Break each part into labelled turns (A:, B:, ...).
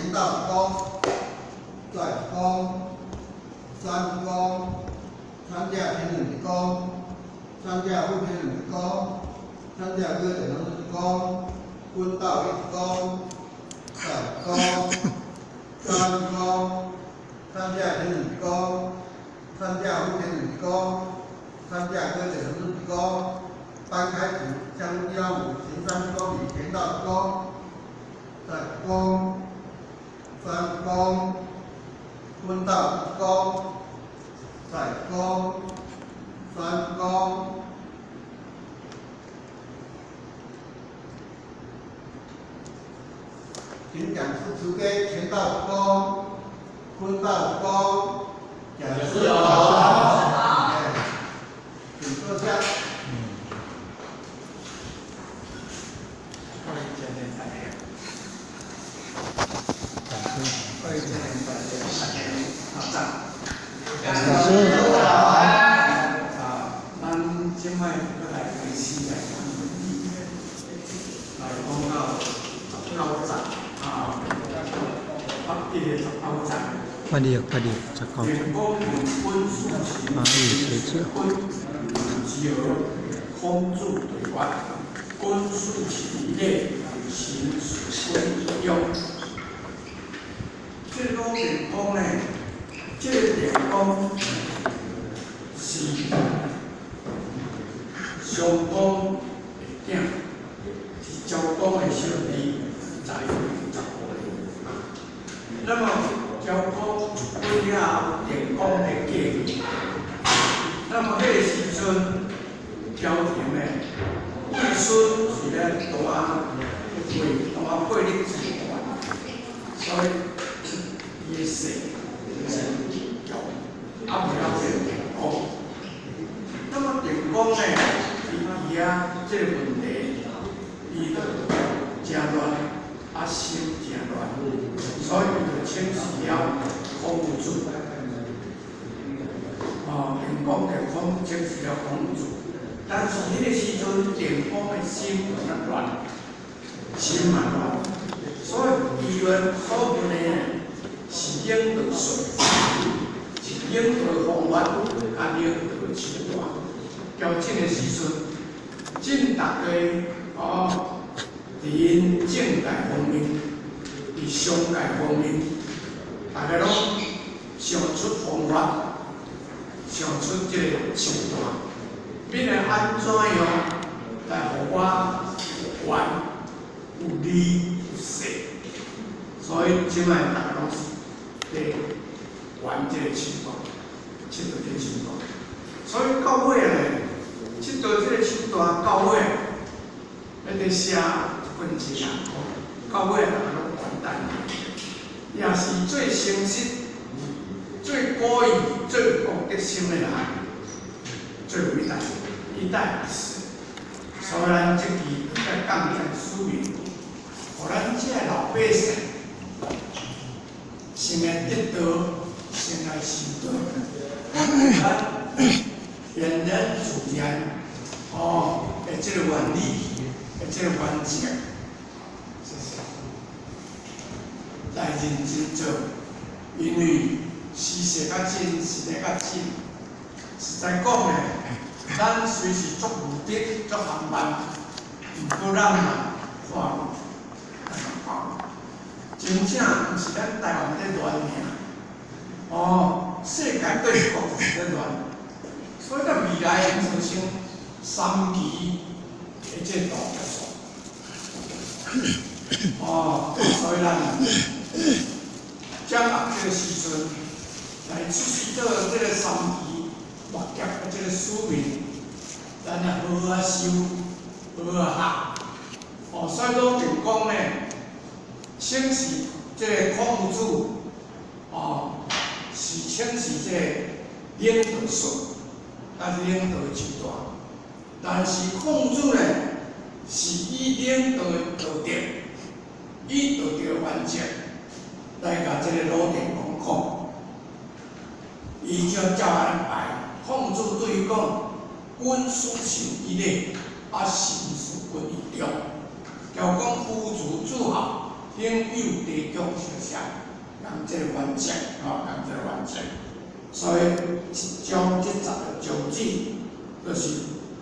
A: 乾道一躬，再一躬，三躬，参加平等一躬，参加不平等一躬，参加哥点同一躬，分道一躬，再一躬，三躬，参加平等一躬，参加不平等一躬，参加哥点同一躬，班開始向地方五行三鞠躬禮，乾道一躬，再一躬，三躬，分道一躬，再一躬，三躬。請講師慈悲，乾道一躬，分道一躬，講師好，請坐下。
B: 各位青年大家，大家好，早。
C: 老師
B: 好。啊，咱這擺閣來開始來講，來講到十九節啊，北這个十九節。
C: 快點，快點，十九節。
B: 定公有君事情，
C: 八月學者。
B: 君有孔子對話，君事其禮，臣事君以中。這個魯定公呢，這個定公是襄公的囝，是昭公的小弟，在位15年。那麼昭公出了後，定公的繼位。那麼彼個時陣，朝廷呢，帝孫是咧大位，大輩咧治權，所以伊的勢真強，啊袂曉變定公。那麼定公呢，伊伊啊，這個問題，伊就誠亂，啊心誠亂，所以伊就請示了孔子。哦，定公就孔請示了孔子，但是彼個時陣定公的心有較亂，心嘛亂，所以伊問所問的是領導術，是領導方法，佮領導手段。到這個時陣，真大家哦，佇𪜶政界方面，佇商界方面，大家攏想出方法，想出這個手段，欲來按怎樣來予我有權、有利、有勢？所以這擺大家攏是咧玩這個手段，佚佗這個手段。所以到尾呢，佚佗這個手段到尾，彼個寫分析啊，到尾大家攏完蛋。也是最誠實、最古意、最有公德心的人，最偉大，伊帶死。所以咱這期在講這使命，予咱這老百姓先來得道，先來修道，咱天然自然哦的這個原理，的這個原則，謝謝。來認真做，因為事實較真，實在較真。實在講呢，咱雖是足無德、足含慢，毋過咱嘛看真正毋是咱台灣咧亂爾，哦，世界各國是咧亂，所以到未來會造成三期的這個大結束。哦，所以咱掌握這個時陣來出世做這個三期末劫的這個使命，咱也好好啊修，好好啊學。哦，所以魯定公呢，請示這個孔子，哦，是請示這個領導術，還是領導手段？但是孔子呢，是以領導的道德，以道德的原則來共這個魯定公講，伊就照按呢排。孔子對伊講：君事臣以禮，啊臣事君以忠。就講夫子自孝，顶有地中相像，仝這个原則，吼，仝這个原則。所以將這十个宗旨，就是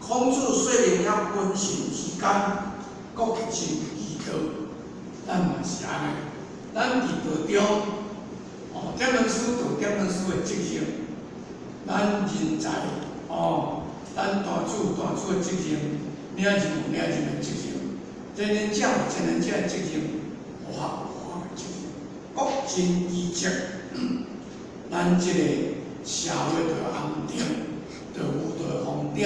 B: 孔子雖然遐君臣之間各盡其道，咱嘛是按呢。咱佇道中，哦，典文師做典文師的責任，咱人才，哦，咱大主大主的責任，領任有領任的責任，天人者有天人者的責任，和合有和合的責任，各盡其職，咱這个社會就安定，就有就方便。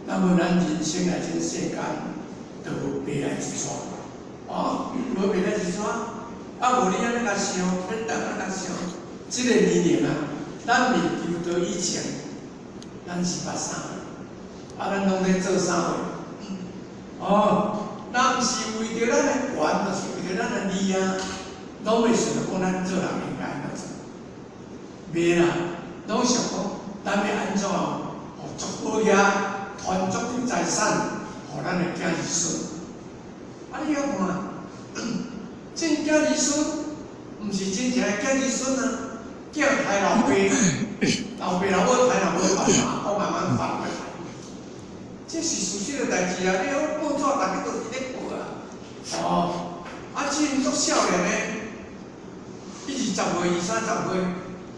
B: 那麼咱人生來這世間，就無白來一逝，哦，無白來一逝。啊，無你按呢共想，免當按呢共想。這個年齡啊，咱未求道以前，咱是捌啥貨？啊，咱攏咧做啥貨？哦，咱毋是為著咱的權，就是為著咱的利啊，攏袂想著講咱做人應該按怎做。袂啦，攏想講咱欲按怎，予足好額，傳足濟財產，予咱的囝兒孫。啊，你曉看，真囝兒孫，毋是真正的囝兒孫啊，囝刣老爸，老爸老母刣老母，阿公阿媽反過來。這是事實的代誌啊！你好報紙，逐家都是咧報啊。哦，啊，這足少年的，伊20歲、二三十歲，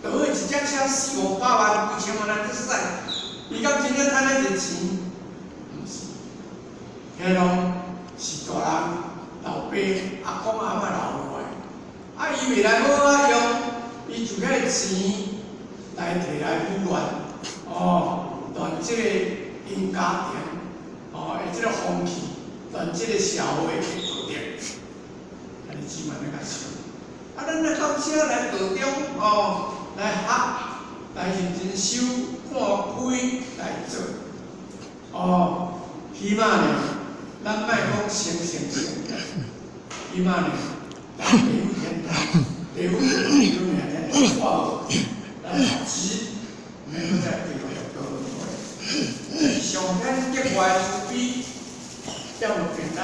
B: 就好一隻車四五百萬、幾千萬來咧駛，伊敢真正趁咱這錢？毋是，彼攏是大人、老爸、阿公阿嬤留落來，啊，伊未來好啊用，伊就遐錢來提來胡亂，哦，亂這個因家庭，哦，的這個風氣，亂這個社會的道德，啊，你只嘛咧共想，啊，咱來到遮來道中，哦，來學，來認真修，看開來做，哦，起碼呢，咱莫講成成成，起碼呢，地府天堂，地府地府名天堂，咱學知，毋免閣再地獄六道輪迴。上天格外慈悲，才有變咱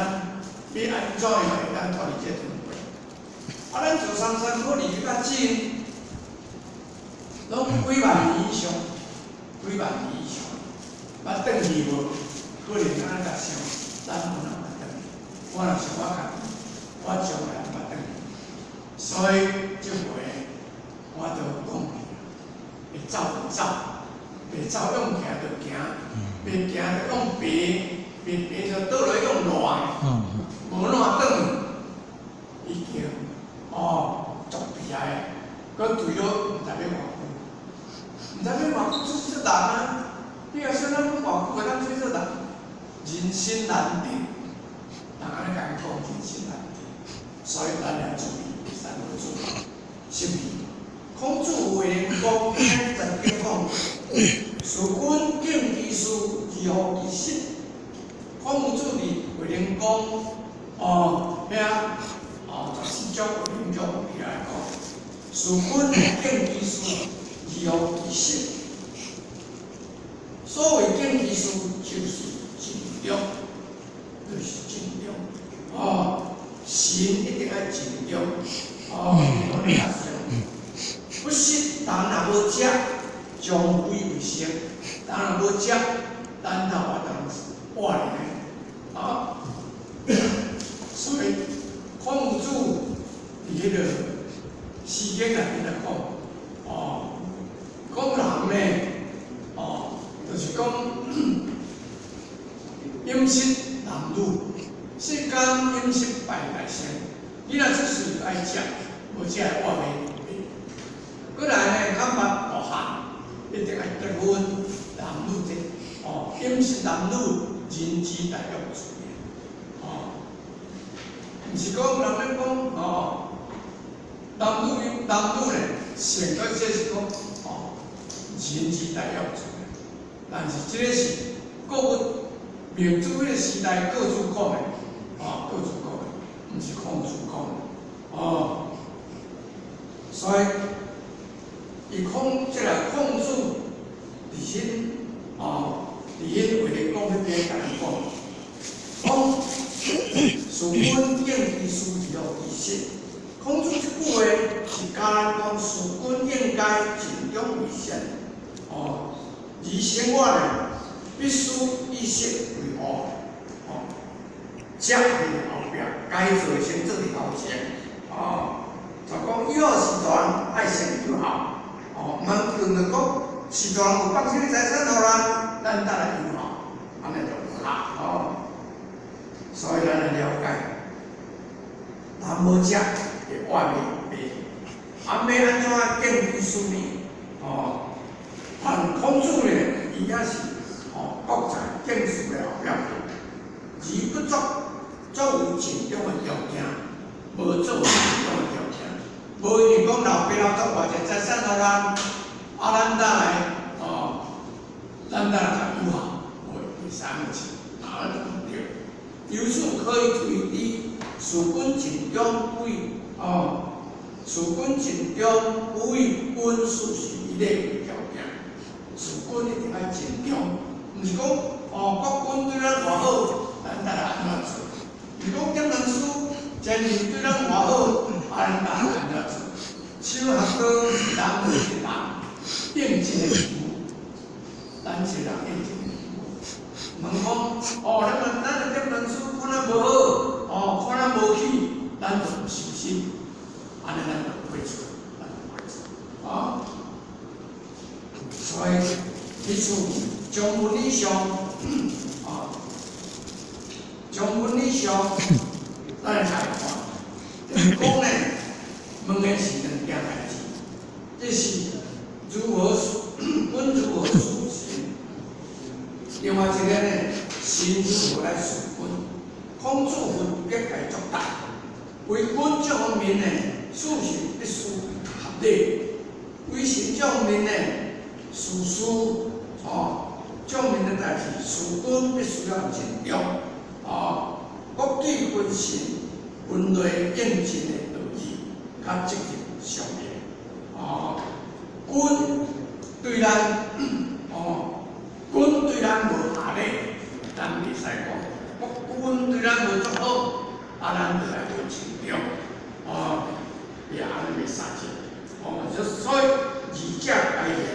B: 欲按怎樣會當脫離這輪迴。啊，咱做三三可離較近，攏幾萬年以上，幾萬年以上，捌轉去無？可能按呢共想，咱無人捌轉去。我若想我家己，我從來毋捌轉去。所以這回我就講去，會走就走，袂走用行就行，袂行就用爬，袂爬就倒落用爛，無爛轉去，已經哦足悲哀，閣墜落毋知欲偌久，毋知欲偌久出世人啊！你若想咱講偌久會當出世人，人生難定，人按呢共伊講人生難定，所以咱要注意三個注意，什物？孔子惠靈公曾經講：事君敬其事，而後其身。孔子佇惠靈公哦遐哦14章惠靈章起來講，事君敬其事，而後其身。所謂敬其事，就是盡忠，就是盡忠。哦，心一定愛盡忠。哦，不食，人若無食，將非為生；人若無食，咱哪有法當活咧？啊！所以孔子佇彼個《詩經》內面來講，哦，講人呢，哦，就是講飲食男女，世間飲食百大生。你若出世就愛食，無食會活袂。過來呢，較捌大漢，一定愛結婚，男女這，哦，飲食男女，人之大欲出哦，毋是講人咧講哦，男女男女咧，性格這是講哦，人之大欲出但是這個是各民主彼個時代各自講的，哦，各自講的，毋是孔子講的，哦，所以伊孔這個孔子佇彼哦，佇彼惠靈公彼邊共伊講，講事事君敬其事而後其實。孔子這句話是教咱講，事君應該盡忠為先。哦，而生活呢，必須以實為務。哦，責佇後壁，該做的先做佇頭前。哦，就講有孝是大人愛先有孝。哦，毋通等著講序大人有放啥物財產予咱，咱才來有孝，按呢就無孝。哦，所以咱來了解，咱無食會活袂袂，啊，欲按怎敬其事呢？哦，但孔子呢，伊也是哦，閣在敬事的後壁去，而不作作為盡忠的條件，無作為盡忠的條件，無一定講老爸老祖偌濟財產予咱，啊，咱才來哦，咱才來較有孝，無袂使按呢做，啊，就毋對。由此可以推知，事君盡忠為哦，事君盡忠為君事是以禮為條件，事君一定愛盡忠，毋是講哦，國君對咱偌好，咱才來按怎做？是講點人師前人對咱偌好，啊，咱才來按怎做？修學道是人對一人應盡的義務，咱是人應盡的義務。毋通講哦，咱們咱的點人師看咱無好，哦，看咱無起，咱就毋修心，按呢咱就會錯，咱就會錯，啊。所以彼此將文以上，啊，將文以上，咱來看，就是講呢，問的是兩件代誌，這是如何君如何事神，另外一個呢，神如何來事君。孔子分別來作答，為君這方面呢，事事必須合禮；為神這方面呢，事事哦，這方面的代誌，事君必須要盡忠，哦，國對君臣分類應盡的道義，佮責任相連。哦，君對咱，哦，君對咱無下禮，咱袂使講。國君對咱無足好，啊，咱就來無盡忠，哦，也按呢袂使盡。哦，就所以二者皆然，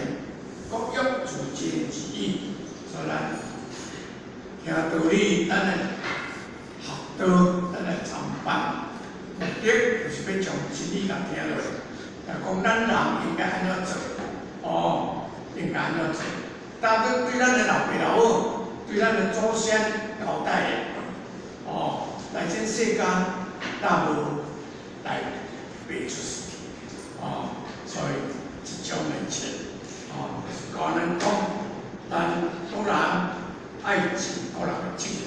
B: 各欲自盡其意。所以咱聽道理，咱來學道，咱來參拜，目的就是欲將真理共聽落來，講咱人應該按怎做，哦，應該按怎做。但對對咱的老爸老母，對咱的祖先交代的，哦，來這世間，若無來袂出世，哦，所以這種的切，哦，就是教咱講，咱各人愛盡各人的責任，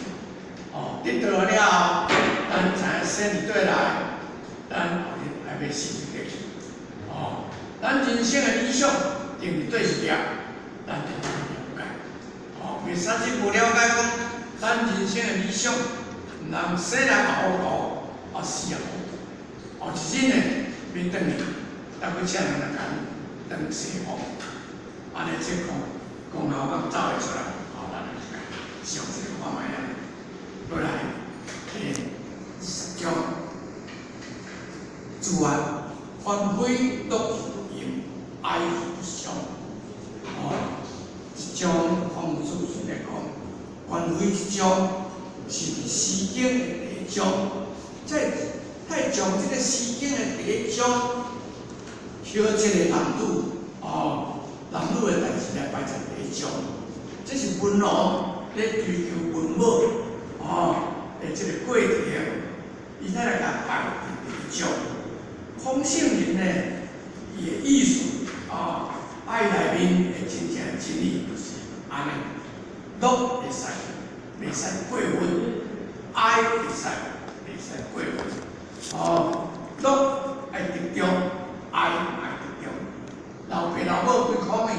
B: 哦，得道了後，咱知影生佇佗來，咱後日愛欲死佇佗去，哦，咱人生的理想定佇佗一粒，咱就愛了解，哦，袂使去無了解講，咱人生的理想，毋通生來也糊塗，啊死也糊塗，哦，一日呢欲轉去，抑閣請人來共轉西方，按呢這講講後閣走會出來，好，咱來想一下看覓啊，過來第20章，自愛歡喜樂盈，哀乎傷。哦，這章孔子是咧講，關於這章是佇《詩經》的第一章，在在將這個《詩經》的第一章，抾這個男女，哦，男女的代誌來擺在第一章，這是文王咧追求文武，哦，的這個過程，伊才來共擺佇第一章。孔聖人呢，伊的意思，哦，愛內面的真正真理就是按呢，樂會使，袂使過分；哀會使，袂使過分。哦，樂愛適中，哀愛適中。老爸老母幾苦命，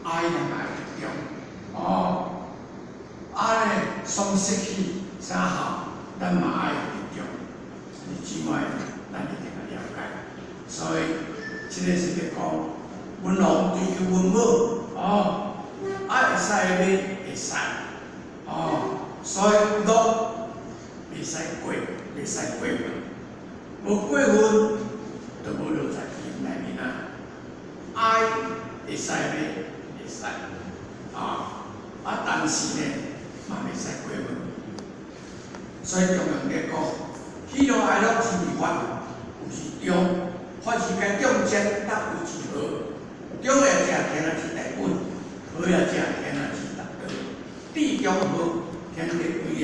B: 哀也愛適中。哦，啊呢，喪失去啥孝，咱嘛愛適中。你姊妹，咱一定愛了解。所以，這個是咧講文王追求文武，哦，啊會使欲會使，哦，所以樂袂使過，袂使過分，無過分就無落在淫內面啊。愛會使袂？會使，啊，但是呢，嘛袂使過分。所以中庸咧講，喜怒哀樂之未發，有時中，發是該中節，得有之和。中也者天仔之大本，和也者天仔之大道。至中和，天地歸元，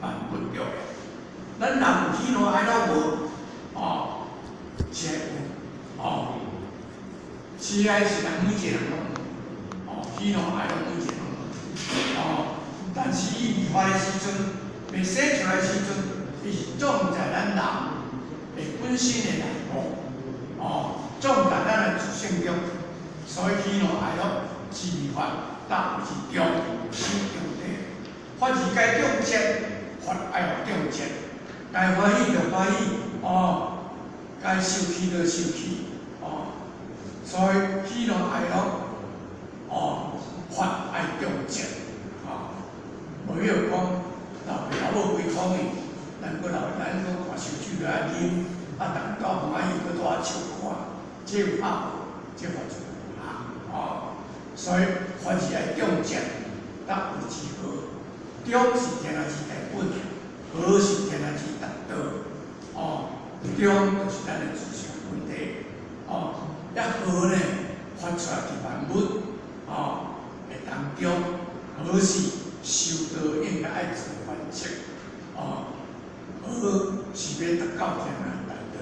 B: 萬物著也。咱人有喜怒哀樂無？哦，是有，哦，是愛是人每一個人攏有，哦，喜怒哀樂每一個人攏有，哦，但是伊未發的時陣，未生出來時陣，伊是種在咱人的本身的內部，哦，種在咱的自性中，所以喜怒哀樂之未發，得有之中，守中體，發是該中節，發愛予中節，該歡喜就歡喜，哦，該受氣就受氣，哦，所以喜怒哀樂，哦，發愛中節，哦，無彼個講老爸老母規空去，咱閣老咱閣看燒酒落來啉，啊，逐家唔歡喜，閣帶笑看，這有拍無？這發就有拍，哦，所以凡事愛中節，得有之和，中是天仔之大本，和是天仔之大道，哦，中就是咱的自性本體，哦，一和呢發出來佇萬物，哦，的當中，和是修道應該愛做原則，哦，和是欲達到天仔大道，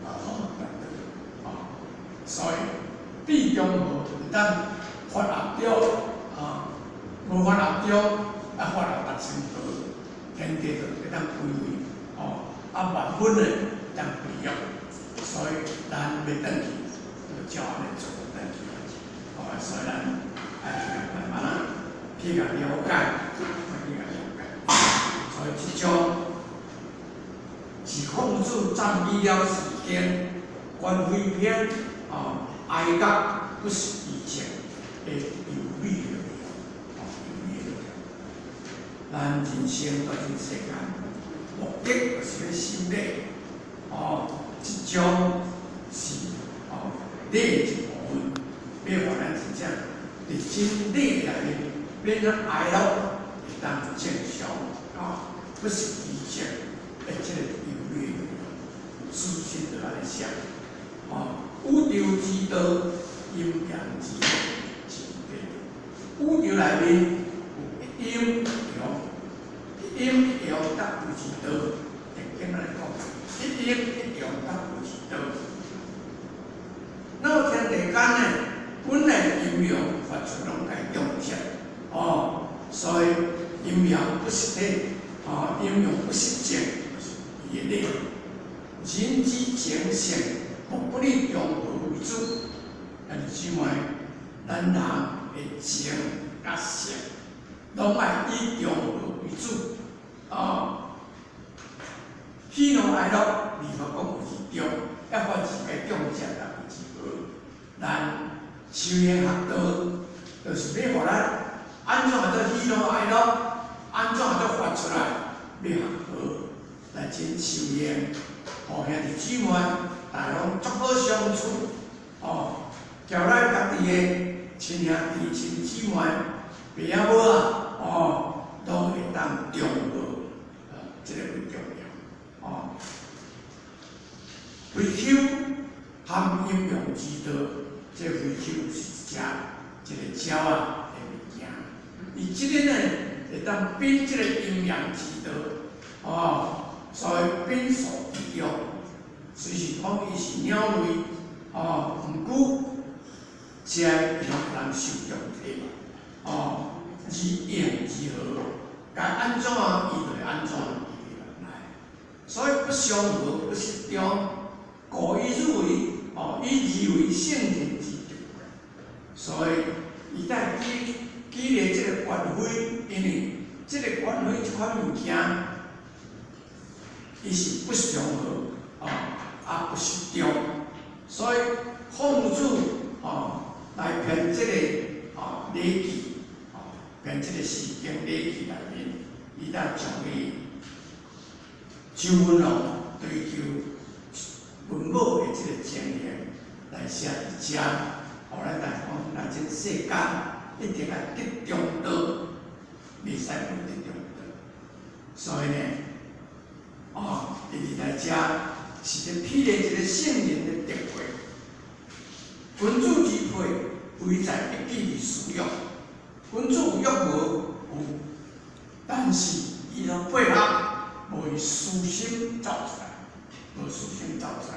B: 哦，大道，哦，所以至中和毋當發合中，啊，無發合中，啊發合達成和，天地就會當歸位，哦，啊萬物呢會當培育，所以咱欲轉去，就照按呢做轉去，哦，所以咱愛去慢慢啊，去共了解，去共了解，所以這種是孔子讚美了時間，觀非篇哦，哀樂不失其情的優美的哦，優美的。咱人生在這世間，目的就是欲修禮，哦，這種是哦禮一部分，欲予咱真正佇真理內面，變做哀樂會當正常，哦，不失其情的這個優美的事實就按呢寫，哦，宇宙之道，陰陽之之變。宇宙內面有一陰一陽，一陰一陽得為之道。簡單來講，一陰一陽得為之道。那麼天地間呢，本來陰陽發出攏該中節，哦，所以陰陽不失體，哦，陰陽不失正，就是伊的理。人之情性，莫不以中和為主。兄弟姊妹，咱人的情佮性，攏愛以中和為主。哦，喜怒哀樂，未發講有是中，抑凡是該中節也為之和。咱修行學道，就是欲予咱按怎會做喜怒哀樂，按怎會做發出來，欲學和來真修行。哦，兄弟姊妹，大家攏足好相處，哦，交咱家己的親兄弟、親姊妹、爸仔母仔，哦，攏會當中和，啊，這個很重要，哦。非丘含陰陽之道，這個非丘是一隻一個鳥仔的物件，伊這個呢會當秉這個陰陽之道，哦。所以秉數之用，雖是講伊是鳥類，哦，毋過，這會當予人受中體，哦，而應而和，該按怎伊就會按怎來。所以不相和，不失中，故以汝為，哦，以二為聖人之德。所以伊在舉舉例這個觀非，因為這個觀非這款物件，伊是不相和，啊，啊不失中，所以孔子哦來編這個哦禮記，哦編這個詩經禮記內面，伊才將伊周文王追求文武的這个情形來寫佇遮，予咱來講，若這世間一定愛得中道，袂使無得中道。所以呢，哦，伊佇來遮是咧披露一个聖人的德慧，君子之配，唯在一己而私欲。君子有欲無？有，但是伊若配合無伊私心走出來，無私心走出來，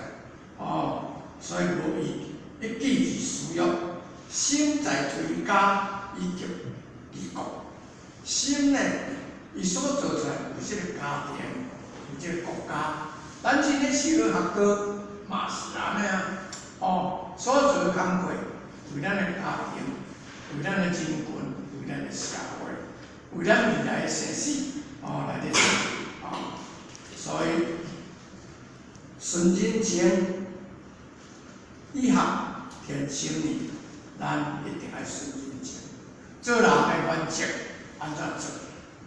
B: 哦，所以無伊一己而私欲，心在推家以及治國。心呢，伊所做出來有這个家庭，有這个國家。咱今日修學道嘛是按呢啊，哦，所做的工課，為咱的家庭，為咱的人群，為咱的社會，為咱未來的生死，哦，來咧做，哦，所以順人情，以合天心意，咱一定愛順人情。做人的原則按怎做？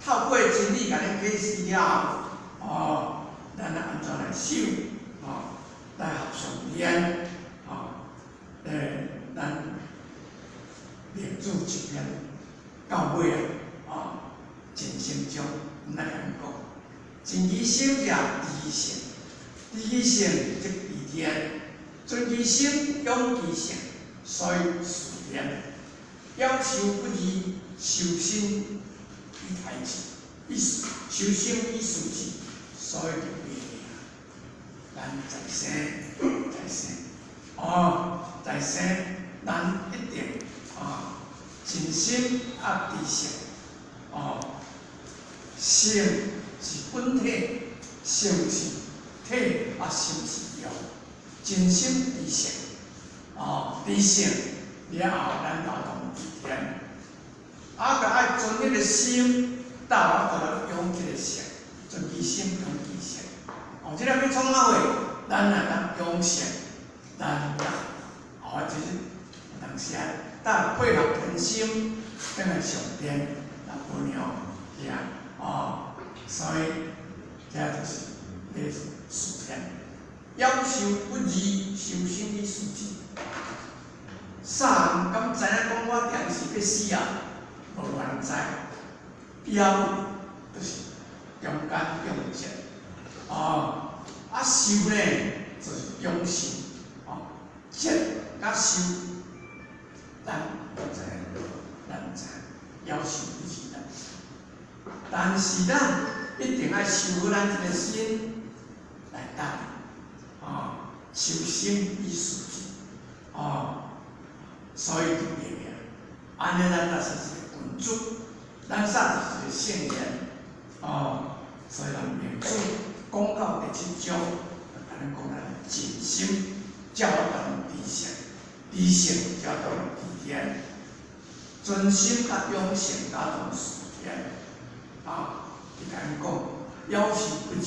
B: 透過真理共咱解釋了後，哦，咱按怎來修？哦，來合上天，哦，咱列祖一篇到尾啊，哦，真成長，咱來講，盡其心者知其性，知其性則知天，存其心，養其性，所以事天。夭壽不二，修身以待之，以修身以事之，所以就袂命。咱在生，在生，哦，在生，咱一定啊，盡心啊，知性，哦，性是本體，性是體，啊，心是用，盡心知性，哦，知性了後，咱就通知天。啊，閣愛存彼个心，到啊，就來養這个性，存其心，養其性。哦，這个欲創啥貨？咱若當養性，咱哦，就是有當時啊，搭配合天心，轉來上天來保養，是啊，哦，所以這就是咧事天。夭壽不二，修身以事之。啥人敢知影講我定時欲死啊？無人知。夭就是中間中節，哦，啊壽呢就是養生，哦，節佮壽，咱知，咱知，夭壽不二咱。但是咱一定愛修好咱這个心來等，哦，修身以事之，哦，所以就袂命。按呢，咱才是一个君子，咱才是一个聖人，哦，所以咱明主講到第七章，就共咱講咱盡心才有當知性，知性才當知天，存心佮養性才當事天。啊，伊共咱講，夭壽不二，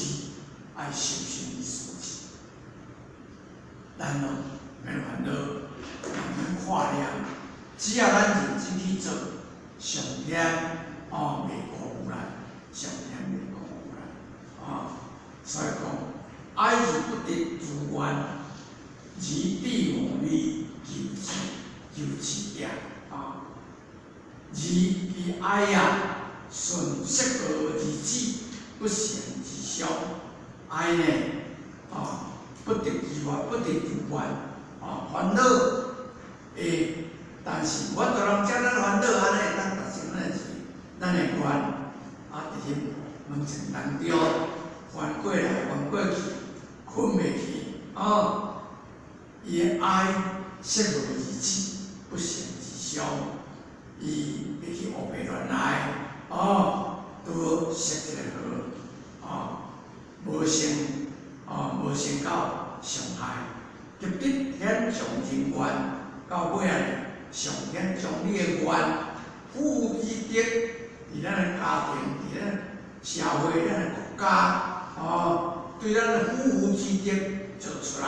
B: 愛修身以事之。咱攏免煩惱，免看念，只要咱認真去做，上天哦袂辜負咱，上天袂辜負咱，啊，所以講，愛而不得如願，而必無利求之求之也，啊，而其愛也，順色惡而止，不成而消。愛呢，啊，不得如願，不得如願，啊，煩惱會，但是無法度人遮咱煩惱按呢，咱達成咱的是咱的願，啊，佇彼門前當中翻過來翻過去，睏袂去，哦，伊的愛色無而止，不成而消，伊袂去烏白亂來，哦，拄好設這个號，哦，無成，哦，無成到傷害，及得顯彰人願，到尾仔上天將你的願，夫婦之德，佇咱的家庭，佇咱社會，咱的國家，哦，對咱的夫婦之德做出來，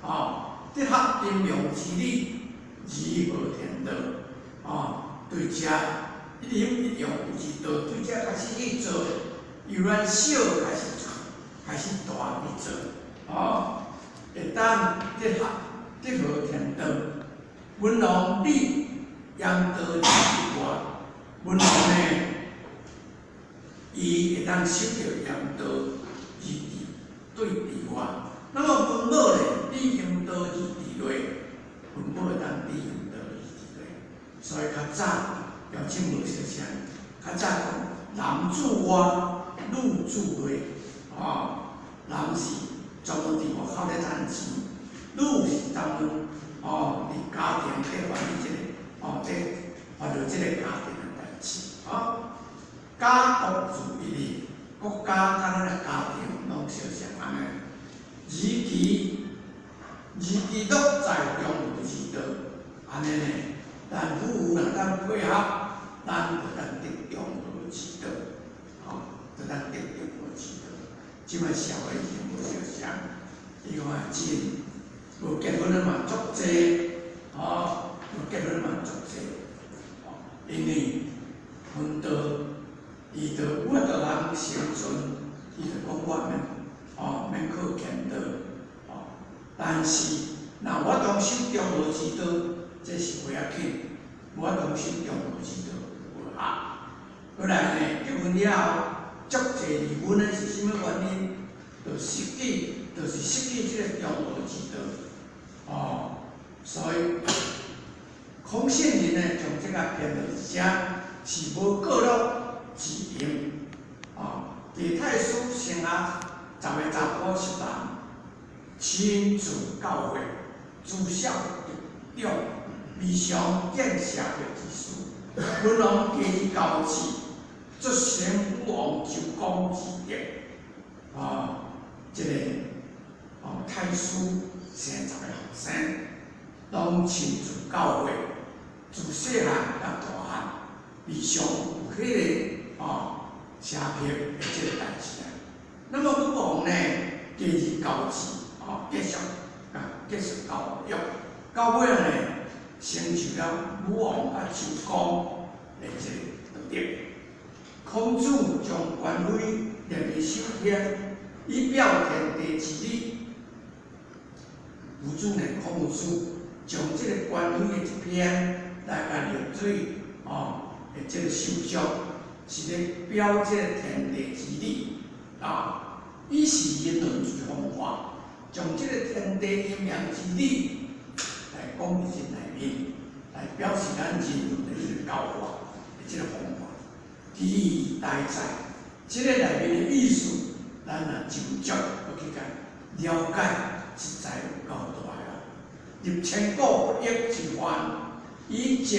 B: 哦，得合陰陽之理，而合天道，哦，對遮一陰一陽有之道，對遮開始去做，由咱小開始做，開始大去做，哦，會當得合得合天道。文王立陰道之外，文王呢，伊會當守著陰道而佇對佇外。那麼文母呢，立陰道而佇內，文母會當立陰道而佇內。所以較早標準無相像，較早講男主外，女主內，哦，男是專門佇外口咧趁錢，女是專門哦佇家庭咧辦理這個，哦，這辦理這個家庭的代誌，哦，家國如一理，國家佮咱的家庭攏相像按呢。而其而其樂在中和之道，按呢呢，咱夫婦若當配合，咱就當得中和之道，吼，就當得中和之道。這擺社會已經無相像，伊講啊真無結婚的嘛足濟，吼，無結婚的嘛足濟，吼，因為分道，伊就有法度通生存，伊就講我免，吼，免靠虔道，吼，但是若我當守中和之道，這是袂要緊，無法當守中和之道無效。過來呢，結婚了後，足濟離婚的是啥物原因？就失去，就是失去這個中和之道，哦，所以孔聖人呢，將這個編到遮是無過樂之用，哦，佇太師生下十個查埔十人，親自教誨，知曉得長，未嘗見邪僻之事。文王繼而教志，卒成武王周公之德。啊，這個哦，太師生十個後生，攏親自教誨，自細漢到大漢，未嘗有彼個哦邪僻的這個代誌啊。那麼武王呢，繼而教志，哦，繼續啊，繼續教育，到尾呢，成就了武王佮周公的這個德。孔子將權威立佇首天，以表天地之理。夫子呢，孔子將這個權威的一篇來共列水，哦，的這個手足，是咧表這個天地之理啊。以是人倫之方法，將這個天地陰陽之理來講佇這內面，來表示咱人倫的這個教化的這個方法。其義大在，這個內面的意思，咱若就足去共了解，實在有夠大啊！立千古不易之範，以證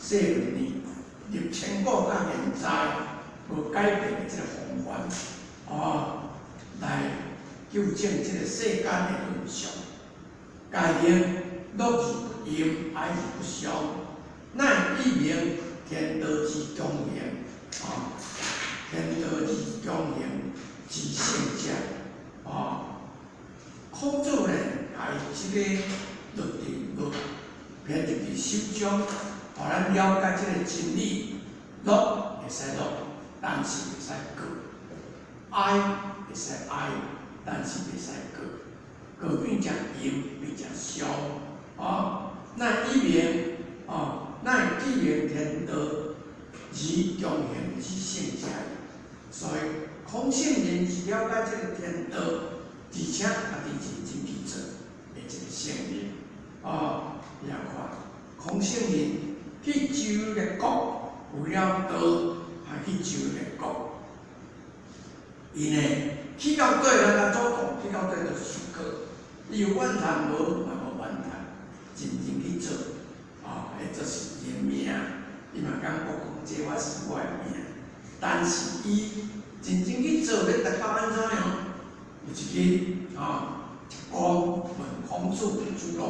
B: 世倫理。立千古到現在無改變的這個方法，哦，來糾正這個世間的倫常。該言樂而不淫，哀而不傷，乃以明天道之強行，啊，天道之強行之聖者，啊，孔子呢，共這個律定律編入佇手中，予咱了解這個真理。樂會使樂，但是袂使過；哀會使哀，但是袂使過。過變成淫，變成傷，哦，乃以明，哦，乃既明天道而強行之聖者。所以孔聖人是了解這個天道，而且家己認真去做的一個聖人。哦，你看，孔聖人去周列國，為了道，還去周列國。伊呢，去到底咱較主動，去到底就是受過。伊有怨嘆無？嘛無怨嘆，認真去做。哦，彼就是伊的命。伊嘛感覺講，這我是我的命。但是伊認真去做，欲達到按怎樣？有一日，哦，赤公問孔子子路，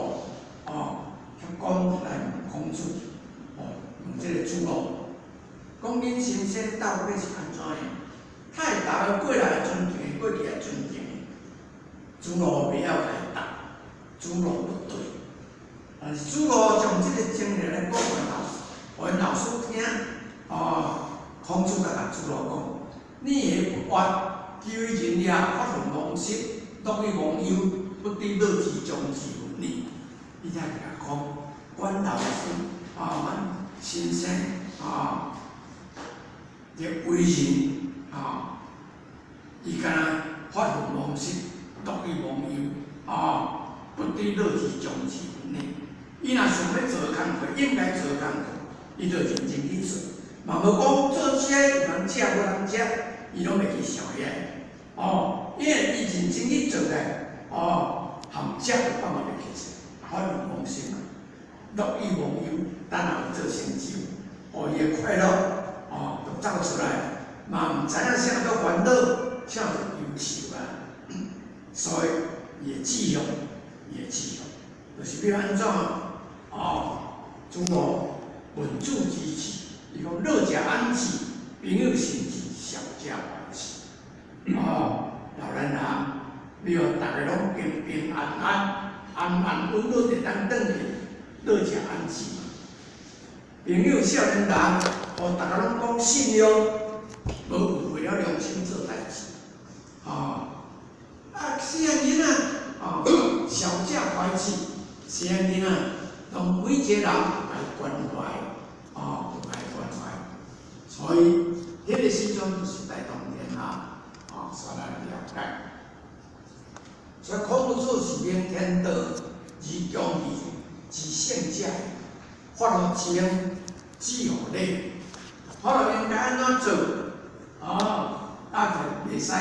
B: 哦，赤公來問孔子，哦，問這個子路，講恁先生到底是按怎樣？太逐个過來尊敬，過去來尊敬。子路袂曉共伊答，子路不對。但是子路將這個經驗來講予老師，予老師聽，哦，孔子共子路講：你的不悅，其為仁也，發奮忘食，樂以忘憂，不知樂之將至云呢？伊才共講，阮老師啊，阮先生啊，這為仁啊，伊敢若發奮忘食，樂以忘憂啊，不知樂之將至云呢？伊若想欲做工課，應該做工課，伊就認真去做，嘛無講做這有人食無人食，伊攏袂去想遐。哦，因為伊認真去做咧，哦，含食都放袂去做，發奮忘食嘛，樂以忘憂，等下有做成就，哦，伊會快樂，哦，就走出來，嘛毋知影啥叫煩惱，啥叫憂愁啊。所以伊的志向，伊的志向，就是欲按怎？哦，諸羅問子之志，伊講樂者安之，朋友信之，孝者懷之。哦，老年人，你予逐家攏平平安安、安安穩穩會當轉去，樂者安之。朋友少年人，予逐家攏講信用，無違背了良心做代誌。哦，啊，細漢囡仔，哦，孝者懷之，細漢囡仔，當每一個人來關懷，哦，來關懷。所以，彼個時陣就是大同天下，哦，所來了解。所以孔夫子是明天道而強義之聖者，發乎情，止乎禮。法律應該按怎做？哦，啊，就袂使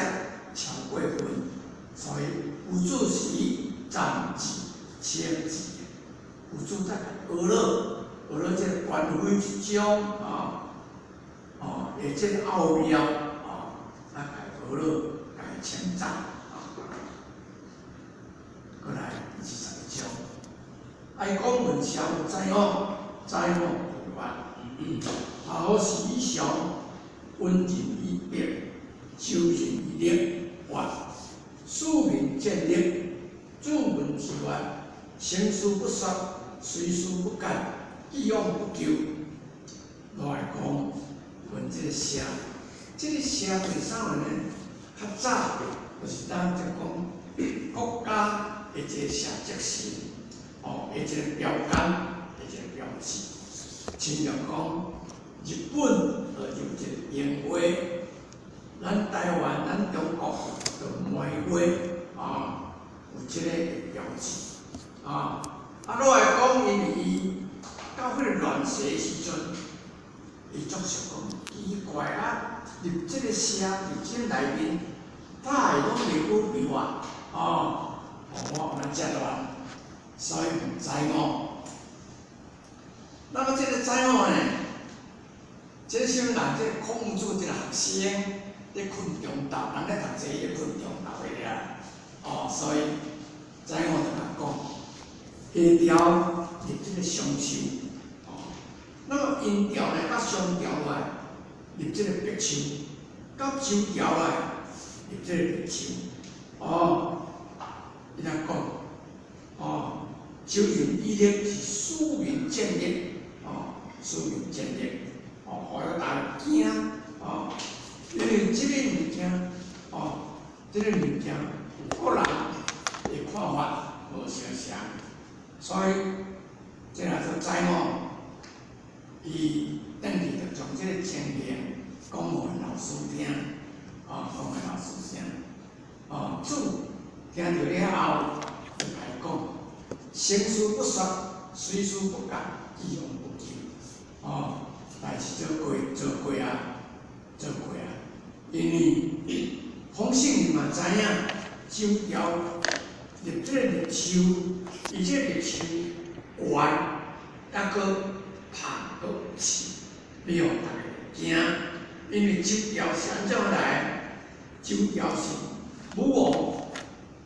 B: 超過分。所以有主是暫時清治，有主才學了，學了這個權威之中啊，哦，會這個奧妙啊，啊，學了，共稱讚啊。過來21章，愛講問社有知否？知否有啊。好時以常，溫仁以德，修仁以禮，願庶民見力，主文之願，成事不說，隨事不改，既往不咎。來講問這個社，這個社對啥物呢？較早就是當就講國家的一個社責心，哦，的一個標杆，的一個標誌。親像講日本就有一個櫻花，咱台灣、咱中國就梅花啊，有這個標誌啊。啊，落來講，因為伊到彼個亂世的時陣，伊總是講奇怪啊，入這個社佇這內面，哪會攏袂好變化？哦，我按呢遮亂，所以毋知我。那麼這個知我呢？這個啥物人？這個孔子這個學生咧困中晝，人咧讀冊，伊咧困中晝的啦。哦，所以知我就共講，下朝入這個松樹，哦，那麼陰朝呢，佮商朝來入這個柏樹，到周朝來入這個楝樹，哦，伊來講，哦，修仁以禮是庶民見力，哦，庶民見力，哦，予大家驚，哦，因為這個物件，哦，這個物件有個人的看法無相像，所以這若做知我，伊轉去就將這個情形講予老師聽，哦，講予老師聽，哦，主聽著了後就來講，成事不說，隨事不改，既往不咎，哦，代誌做過做過啊，做過啊，因為孔聖人嘛知影，周朝立這個楝樹，伊這個楝樹懸，抑閣拍閣有刺，你予逐家驚，因為周朝是按怎來？周朝是武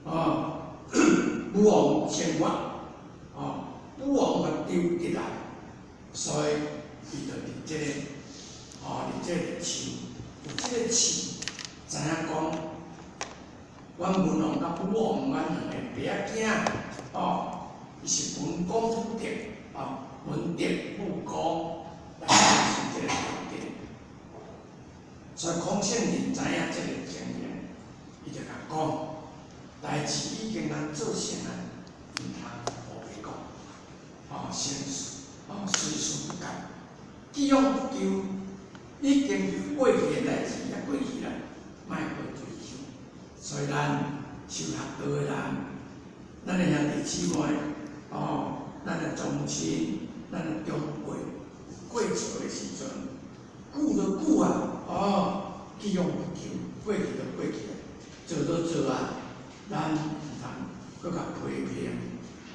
B: 王，哦，武王先發，哦，武王發丟起來，所以伊就立這個，哦，立這個楝樹，有這個刺，知影講，阮文王佮武王，阮兩个爸仔囝，哦，伊是文公武德，哦，文德武功來產生這個條件，所以孔聖人知影這個情形，伊就共講，代誌已經咱做成啊，毋通烏白講，哦，先哦，隨事不改，既往不咎，已經過去的代誌也過去啦，莫閣追究。所以咱修學道的人，咱的兄弟姊妹，哦，咱的宗親，咱的長輩，過錯的時陣，久就久啊，哦，既往不咎，過去就過去啦，做就做啊，咱毋通閣共批評，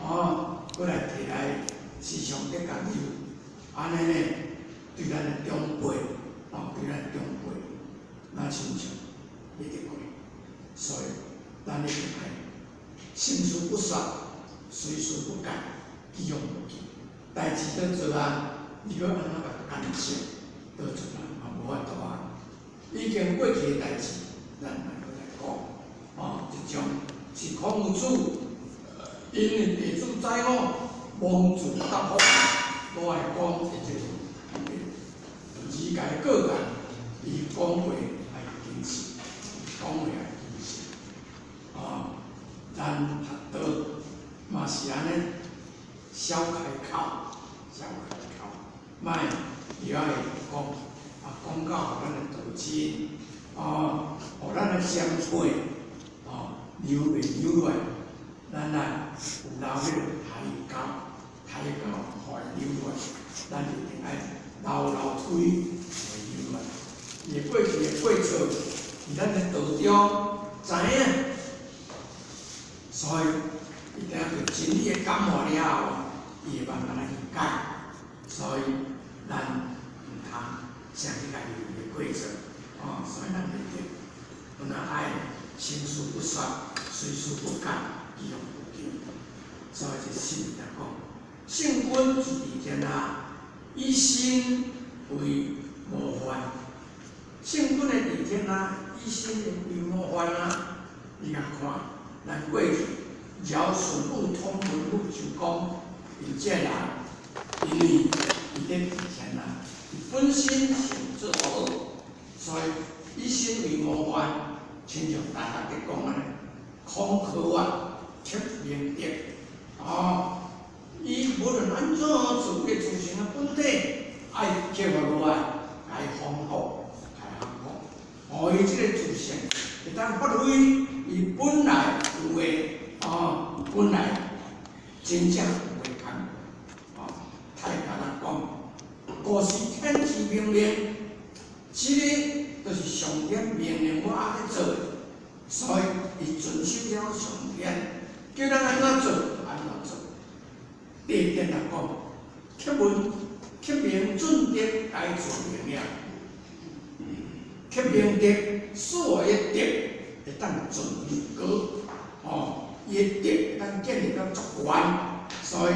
B: 哦，閣來提來時常咧共有，按呢呢，對咱的長輩，哦，對咱的長輩，若親像會得過，所以咱一定愛心事不殺，隨事不改，既往不咎。代誌都做啊，你閣按怎共干涉？都做啊，嘛無法度啊。已經過去的代誌，咱莫閣來講。哦，這種是孔夫子，因為弟子知我，妄自答覆，無愛講的這個理解個案，伊講話愛謹慎，講話愛謹慎。啊，咱學道嘛是按呢，少開口，少開口，莫伊愛講，啊講到予咱的道親，啊，予咱的先輩，哦，留袂留落來，咱啊有留彼个抬高，抬高予伊留落來，咱一定愛留留推予伊留落來。伊過去的過錯，佇咱的道中知影，所以伊定對真理的感化了後，伊會慢慢來去改。所以咱毋通啥去共伊的過錯，哦，所以咱一定有哪愛心事不殺，隨事不改，既往不咎。所以這聖來講，聖君自治天下，以身為模範。聖君的治天下，以身為模範啊！你共看，咱過去堯舜禹統文武周公，𪜶這人，因為伊咧治天下，伊本身是做好，所以以身為模範，親像大家咧講按呢，孔可啊，刻明德，哦，伊無論按怎做，伊自身的本體愛刻劃落來，共伊豐富，共伊豐富，予伊這个自性會當發揮伊本來有的，哦，本來真正有的工，哦，太簡單講，古時天之命令，這个就是上天命令我按呢做的，所以伊遵守了上天，叫咱按怎做按怎做。第一點來講，刻文刻明準德該自明了，刻明德所有的德會當盡入高，哦，伊的德會當建立到足懸，所以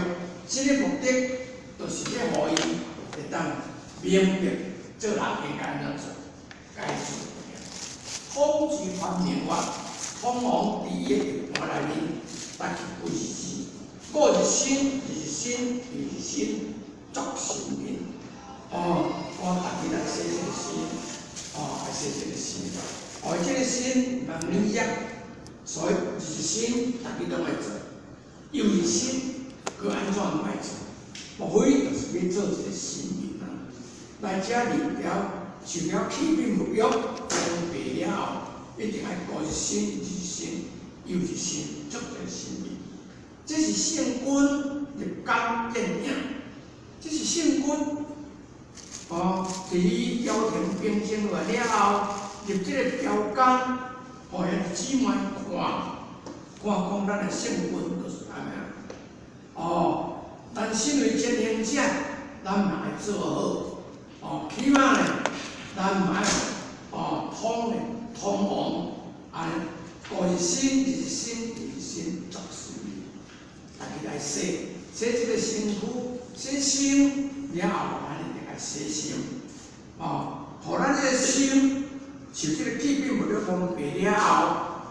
B: 這个目的就是咧，予伊會當明白做人應該按怎做，該做明。統治繁明法，統王佇伊的地盤內面，達去幾日時，五日身，日身，日身，作神明。哦，我逐日來洗這个身，哦，來洗這个身，哦，這个身毋通軟弱，所以日身逐日攏愛做，又日身閣按怎攏愛做，無非就是欲做一个神明啊。來遮入了，受了器皿沐浴，裝備了後，一定愛五日身、日身、又日身，做一个神明。這是聖君立竿見影，這是聖君哦，佇伊朝廷平靜落來了後，立這个標杆，予兄弟姊妹看，看講咱的聖君就是按呢。哦，咱身為前行者，咱嘛愛做好，哦，起碼呢，咱嘛愛哦，統呢，統王，按呢，五日身、日身、日身作神明，逐日來洗，洗這个身軀，洗身了後，咱一定愛洗心，哦，予咱這个心受這个器皿沐浴裝備了後，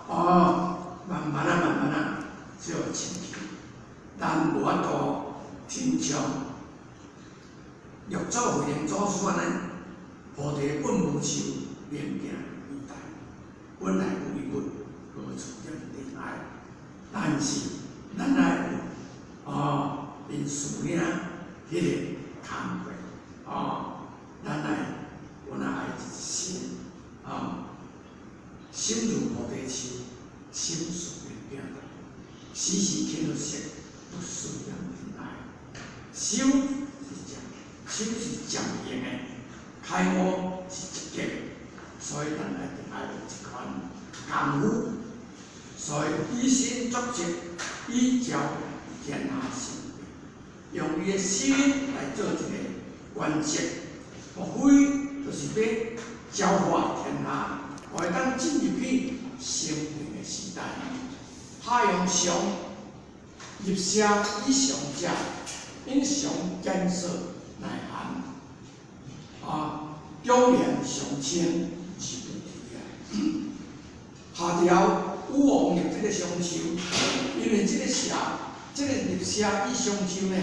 B: 哦，慢慢啊，慢慢啊，就會清氣。咱無法度親像六祖慧能祖師按呢，菩提本無樹，明鏡亦非台，本來無一物，思念仁愛，但是咱愛有𪜶師兄彼个工課，咱愛有那愛一心，心如菩提樹，心思念摒斷，時時起色，不思念仁愛。修是漸，修是漸行的，開悟是一極的，所以咱愛愛有這款功夫。所以以身作則，以教天下成，用伊的心來做一個原則，無非就是欲教化天下，會當進入去成佛的時代。下用常入舍以上者，因常堅澀耐寒，終年常青而不退啊。下條武王立這个松樹，因為這个舍，這个入舍以松樹呢，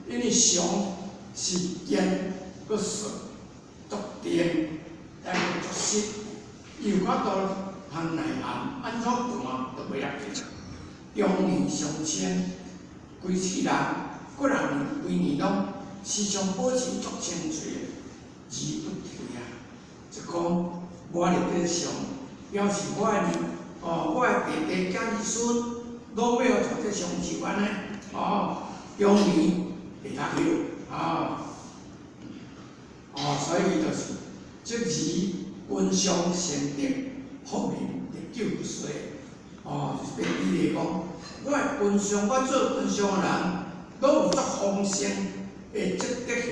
B: 因為松是堅閣澀，足定，但閣足實，伊有法度通耐寒，按怎寒都袂要緊。終年常青，規世人，幾若年規年攏時常保持足青翠的，而不退啊！就講我立這个松，表示我的我的弟弟囝兒孫攏欲像這松樹按呢，終年會落葉，所以就是這字君上善德，福民歷久不衰。就是比喻講，我的君上，我做君上的人，攏有足豐盛的這德行，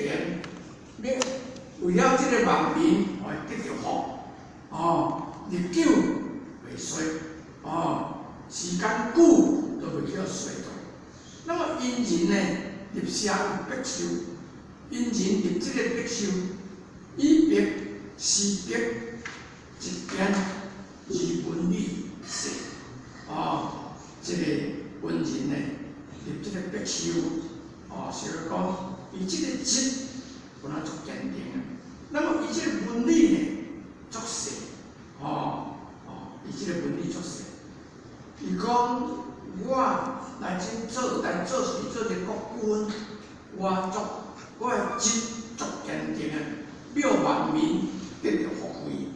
B: 欲為了這个萬民，會得著福，歷久袂衰，時間久都袂叫衰退。那麼殷人呢，立舍有柏樹，殷人立這个柏樹，以柏施德，一堅而紋理細，這个文人呢，立這个柏樹，是講伊這个質本來足堅定的，那麼伊這个紋理呢，足細，伊這个紋理足細。伊講我來這做來做事做一个國君，我足我的質足堅定的，欲萬民得著福惠，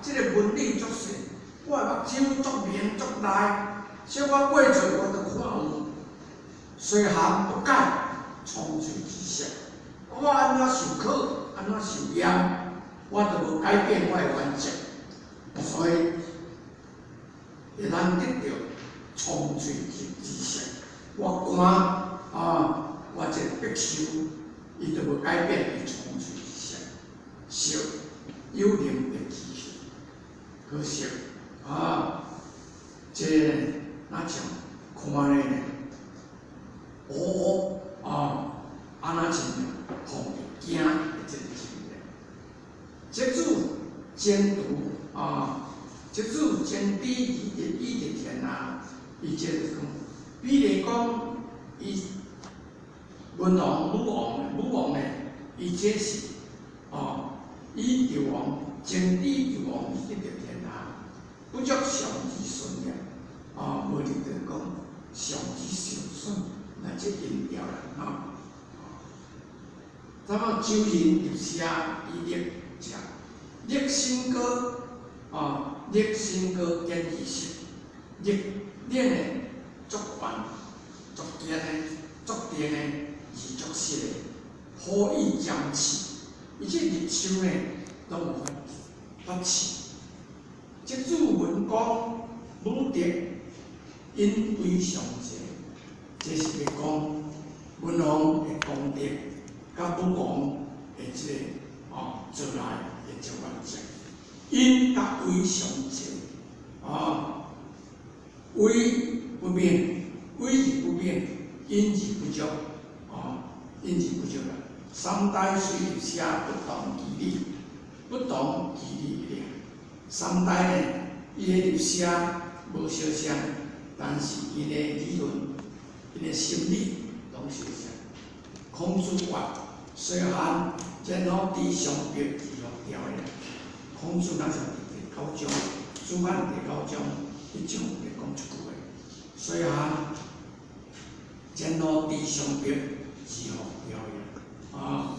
B: 這个紋理足細，我的目睭足明足利，小可過做我都看有，雖寒不改蒼翠之色。我按怎受苦，按怎受嚴，我都無改變我的原則，所以會當得著蒼翠之色。我寒我這个柏樹，伊都無改變伊蒼翠之色，惜有能得其形，可惜這个若像看咧呢，烏烏啊，若像予驚的這个情形。這主前途這主前知以得天下，伊這就講，比如講，伊文王、武王、武王呢，伊這是以紂王前知紂王而得著天下，不足上之順也，無就講上之上順，那這音調啦，那麼周人入舍以立者，立身高，立身高堅而實，立練的足懸、足堅的、足定的，而足實的，何以將刺？伊這立樹呢，攏有發刺。這主文公武德，因威相濟，這是欲講文王的功德，佮武王的這个做來的這原則，因佮威相濟，威不變，威而不變，因而不足，因而不足啦。三代雖入舍，不動其理，不動其理咧。三代呢，伊的入舍無相像，但是𪜶的理論、𪜶的心理攏相像。孔子曰：雖漢，然後佇上柏而復調的。孔子若像佇第九章，主辦第九章，彼章咧講一句話：細漢前路知上白，是予表揚。啊，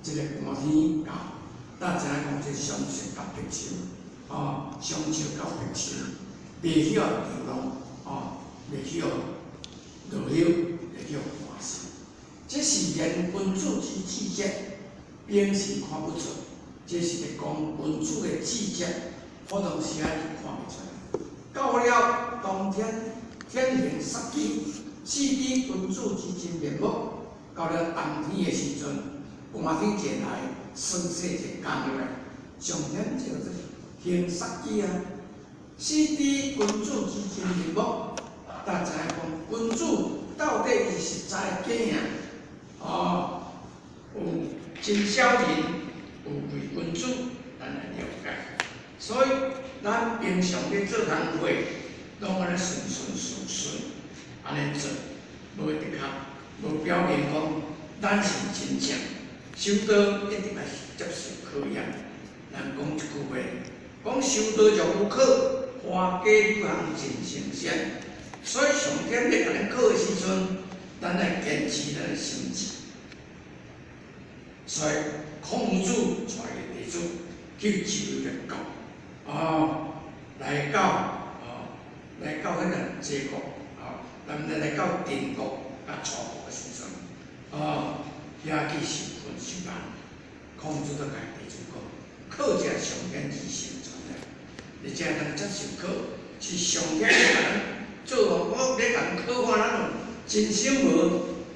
B: 這个寒天到，咱知影講這雙雪佮白秋，啊，雙秋佮白秋，袂曉流浪，啊，袂曉落葉，會叫寒死。這是言君子之志節，平時看不出。這是咧講君子的志節，普通時仔你看袂出來。到了冬天，天行殺機，始知君子之真面目。到了冬天的時陣，寒天一來，霜雪一降落來，上天叫做行殺機啊！始知君子之真面目，才知影講君子到底伊實在假啊？哦，有真小人，有偽君子，咱來了解。所以咱平常咧做工課，攏按呢順順順順按呢做，無的確無表明講咱是真正修道，一定愛接受考驗。咱講一句話，講修道若有考，花假柳巷盡神仙。所以上天咧共咱考的時陣，咱愛堅持咱的心志。所以孔子帶伊弟子去周遊列國，哦，來到哦，來到彼個齊國，哦，咱來來到鄭國佮楚國的時陣，哦，遐去受訓受難。孔子就共弟子講：考者上天之成全的，你才會當接受考，是上天咧共咱做，我咧共考看咱有真心無，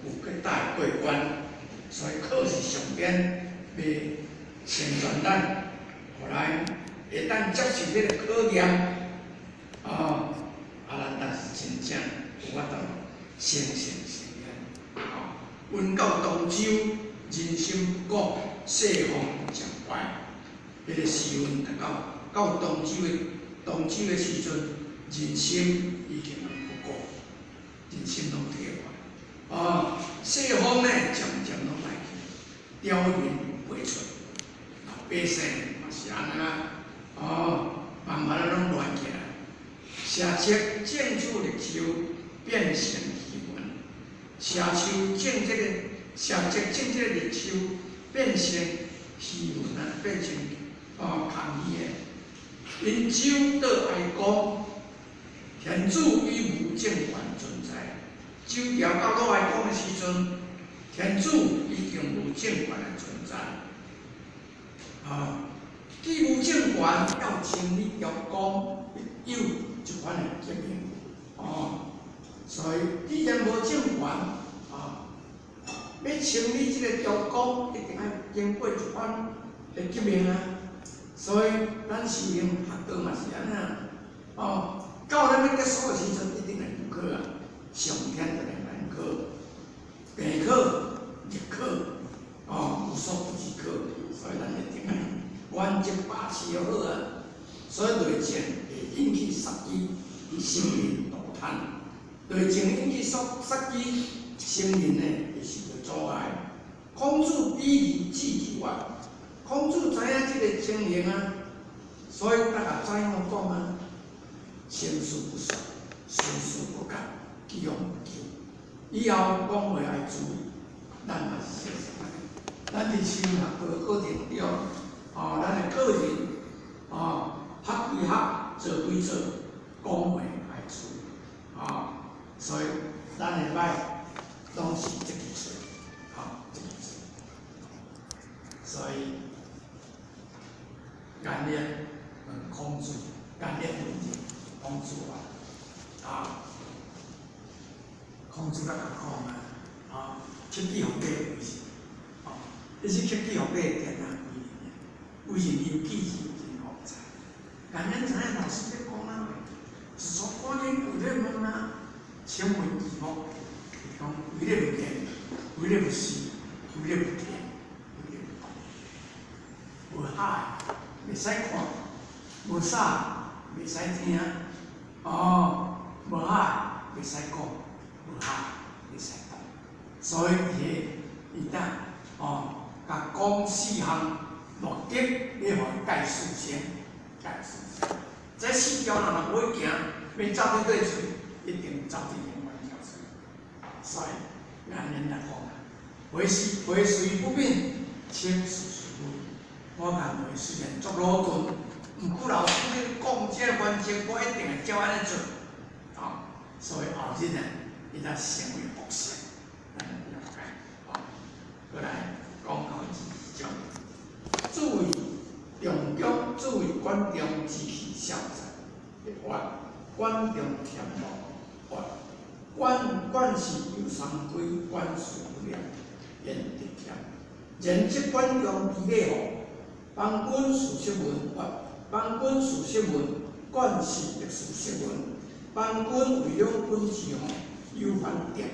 B: 有結大過關。所以考是上天欲成全咱，予咱會當接受這个考驗，哦，啊，咱才是真正有法度成聖成賢。哦，阮到東周，人心不古，世風漸壞。彼个時運到到東周的時陣，人心已經不古，人心攏退化。哦，世風呢，漸漸攏歹去，雕雲飛出，百姓嘛是按呢啊，哦，慢慢仔攏亂起來。社稷種子綠樹變成魚塭，社樹種這个社稷種這个綠樹變成魚塭啊，變成哦空魚的。殷周到哀公，天子已無政權存在。周朝到魯哀公的時陣，天子已經無政權的存在。啊，既無政權，要清理朝貢，必有這款的革命。哦，所以既然無政權，啊，欲清理這個朝貢，一定愛經過一番的革命啊。所以咱修行學道嘛是按呢啊。哦，到咱欲結束的時陣，一定會有考啊。上天就來難考，病考、日考，哦，無所不至考，所以咱一定愛原則把持好啊。所以內戰會引起殺機，生靈塗炭；內戰引起殺殺機，生靈呢會受到阻礙。孔子比喻志之外，孔子知影這个情形啊，所以大家知影講啊，生死不說，生死不改。既往不咎，以後講話愛注意，咱嘛是說實在。咱佇修學的過程中，哦，咱的個人，哦，學歸學，做歸做，講話愛注意，哦，所以咱的歹攏是這支喙，哦，這支喙。所以，感恩問孔子，感恩問者，孔子啊，啊。孔子甲講啊，啊，克己予八為是，哦，你是克己予八天下為人，為人由己是真好在。但咱知影老師咧講啊，自從趕緊跪咧問啊，請問其目，伊講為咧無見，為咧無視，為咧無聽，為咧無講，無海袂使看，無啥袂使聽，哦，無海袂使講。無下袂使講，所以伊伊當哦，共講四項目的，欲予伊解四聲，解四聲，這這四條人若無去行，欲走佇佗喙，一定走佇另外一條喙。所以，咱恁來講啊，回事回隨不變，請事隨不。我共話雖然足魯鈍，毋過老師咧講這個原則，我一定會照按呢做。啊，所以後日呢，伊才成為博士，咱了解。啊，過來講到這種，注意中中，注意管中之氣消散的話，管中添無話，管管是有三歸，管事不了，言得謙。人則管中之禮吼，邦君事實文，邦君事實文，管事亦事實文。邦君為兩軍之吼，有反點，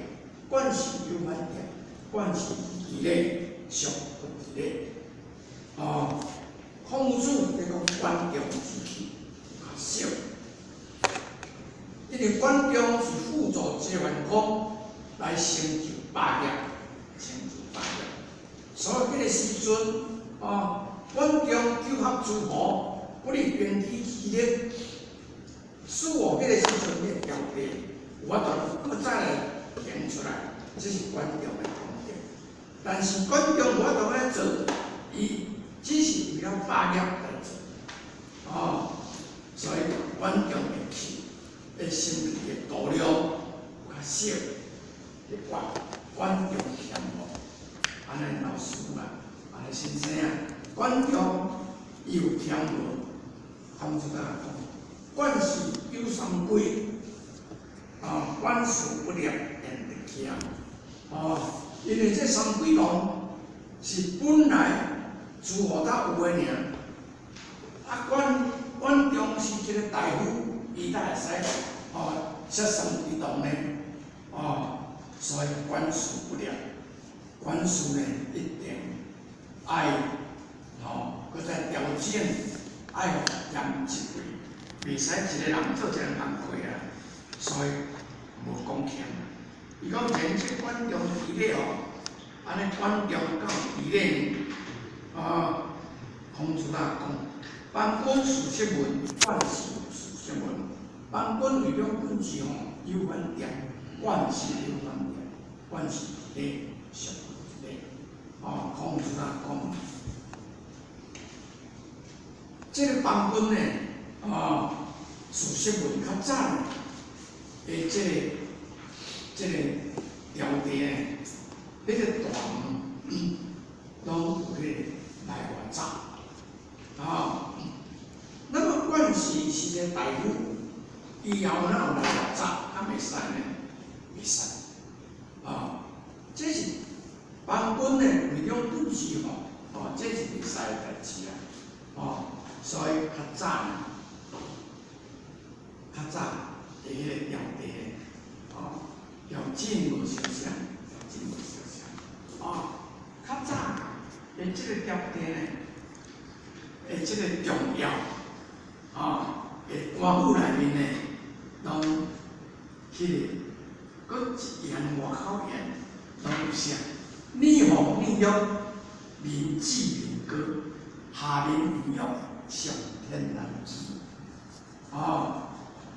B: 管事有反點，管事之禮，上不之禮。哦，孔子咧講管中之氣較少，因為管仲是輔助齊桓公來成就霸業，成就霸業。所以彼個時陣，哦，管仲糾合諸侯，不利兵機之力，使哦彼個時陣彼個朝廷有法度閣再來顯出來，這是管仲的功德。但是管仲無法度按呢做，伊只是為了霸業來做，哦，所以管仲的氣，的心氣的度量有較少，的管管仲嫌無，按呢老師啊，按呢先生啊，管仲伊有添無？孔子甲講，管事有三歸，啊，管事不了，言得謙，哦，因為這三歸王是本來諸侯才有的爾，啊，管管仲是一個大夫，伊才會使哦設三歸堂呢，哦，所以管事不了，管事呢一定愛吼，閣再調整，愛予嚴一位，袂使一個人做一個人工課啊，所以無講謙。伊講人這管仲之禮吼，按呢管仲敢有之禮呢？啊，孔子啊講，邦君事實文，管事事實文。邦君為兩軍之吼，有反點，管事有反點，管事之禮，上之禮。哦，孔子啊講，這個邦君呢，啊，事實文較早的這個朝廷呢，彼個大門攏有彼個內外閘，啊，那麼管事是一個大夫，以後哪有內外閘，敢會使呢？袂使，啊，這是邦君呢為兩軍之吼，哦，這是袂使的代誌啊，哦，所以較早呢，較早的彼個朝廷，哦，條件無相像，條件無相像，哦，較早的這個朝廷呢，的這個重要，啊，的官府內面呢，攏彼個，閣一言外口言，攏有寫，女紅女玉，民脂民膏，下民易虐，上天難欺，哦，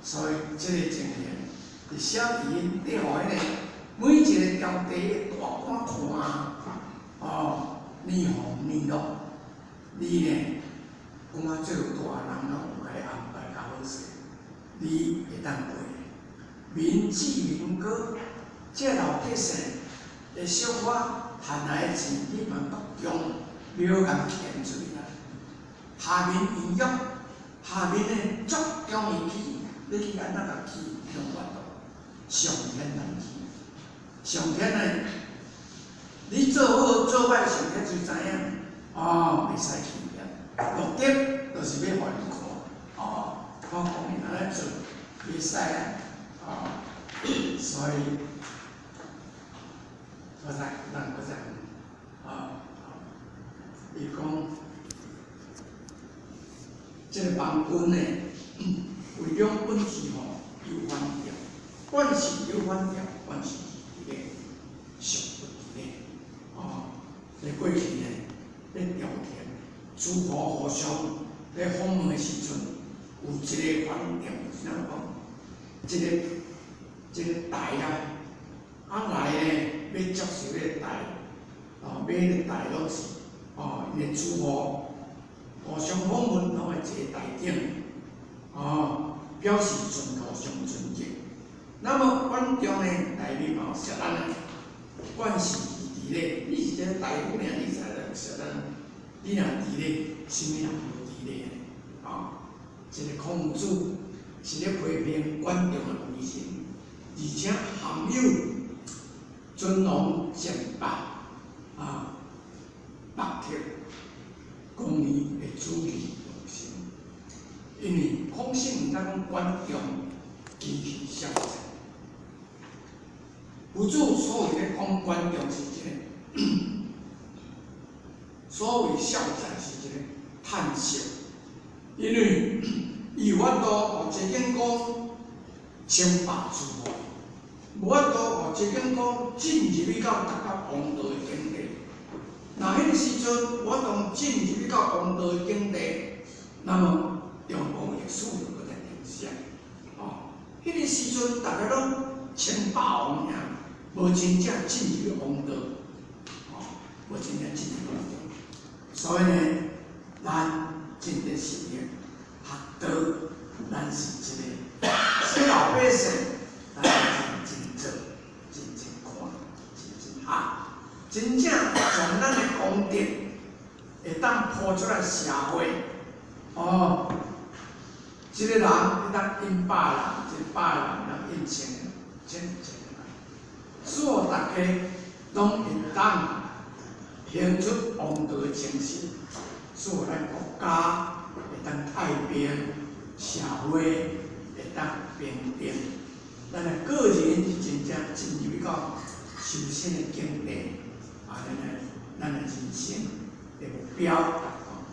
B: 所以這個情形，佇寫佇𪜶底吼，彼個每一個朝廷的大官看，哦，女紅女玉，你呢，官做大人攏有共你安排較好勢，你會當過。民脂民膏，這老百姓會小可趁來的錢，你嘛足用，了共獻出去啊。下民易虐，下面呢足容易欺，你去按怎共欺，攏無法度。上天難欺，上天呢，你做好做歹，上天就知影，哦，袂使欺騙。目的就是欲予𪜶看，哦，看講𪜶按呢做，袂使啊，哦，所以，我再，咱閣再，啊，伊講，這個邦君呢，為兩軍之吼有反調，管事有反調，管事之禮，上不之禮，哦，在過去呢，咧朝廷諸侯互相咧訪問的時陣，有一個飯店，是怎講？一個台啦，啊來呢，欲接受彼个台，哦，買彼个台攏是，哦，𪜶的主婦互相訪問，攏會坐台頂，哦，表示尊互相尊敬。那麼觀眾呢，內面嘛有設按呢，慣是佇咧，你是一个大夫爾，你才來設按。你若佇咧，啥物人無佇咧？啊，一个孔子是咧批評管仲的為人，而且含有尊王賤霸啊、剝削公義的主義路線。因為孔聖毋知講管仲機器痟哉，夫子所謂咧講管仲是一个，所謂痟哉是一个嘆息，因為伊有法度予齊景公稱霸諸國，無法度予齊景公進入去到達到王道的境地。若彼个時陣，無法度進入去到王道的境地，那麼中國歷史就閣再停歇。哦，彼个時陣大家攏稱霸王爾，無真正進入去王道，哦，無真正進入王道。所以呢，咱真得實現學道，咱是一个小老百姓，咱真真做，真真看，真真學，真正從咱的功德會當鋪出來社會，哦，一个人會當引百人，一个百人會當引千个，千千个人，所以大家攏會當行出王道的精神，使咱國家會當太平，社會會當平定。咱的個人是真正進入到修身的境地，啊，咱的人生的目標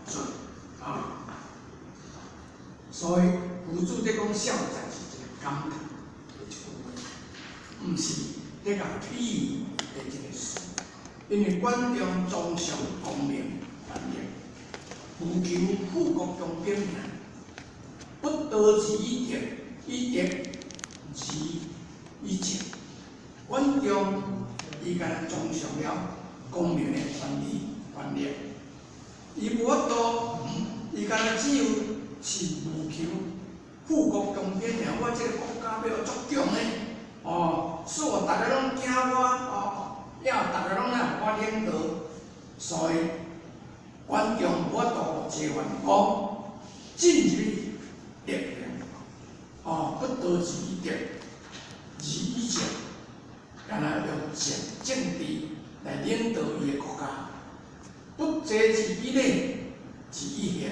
B: 準啊。所以夫子咧講痟哉是一个感嘆的一句話，毋是咧共鄙夷的一个事。因為管仲崇尚功名權力，欲求富國強兵爾，不得志以德，以德而以政。管仲伊敢若崇尚了功名的權利權力，伊無法度，伊敢若只有是欲求富國強兵爾，我這个國家欲足強的，哦，所以逐个攏驚我，哦。了後，逐个攏來予我領導，所以管仲無法度予齊桓公進入德行，哦，不得志以德，而以政，敢若用政政治來領導伊的國家，不擇之以禮，而以刑，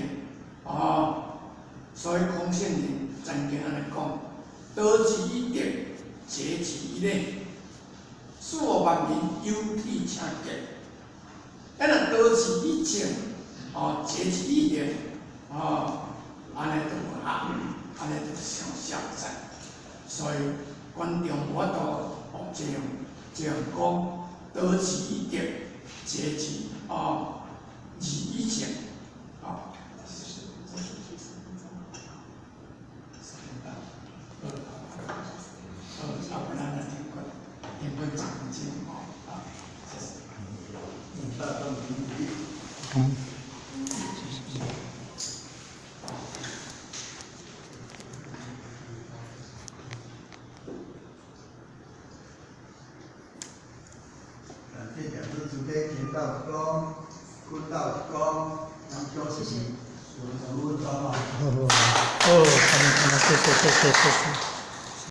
B: 哦，所以孔聖人曾經按呢講：得之以德，擇之以禮。使予萬民有體請結，咱若得之以政，哦，擇之以刑，哦，按呢就無效，按呢就傷痟哉。所以管仲無法度哦，這樣講，得之以德，擇之哦，而以政，哦。好，啊，不然咱停困，停困10分鐘，啊，謝謝。
C: 嗯。
A: 啊，這條是主體聽到一講，聽到一講，咱95分鐘哦。
C: 好，好，好，謝謝謝謝謝謝。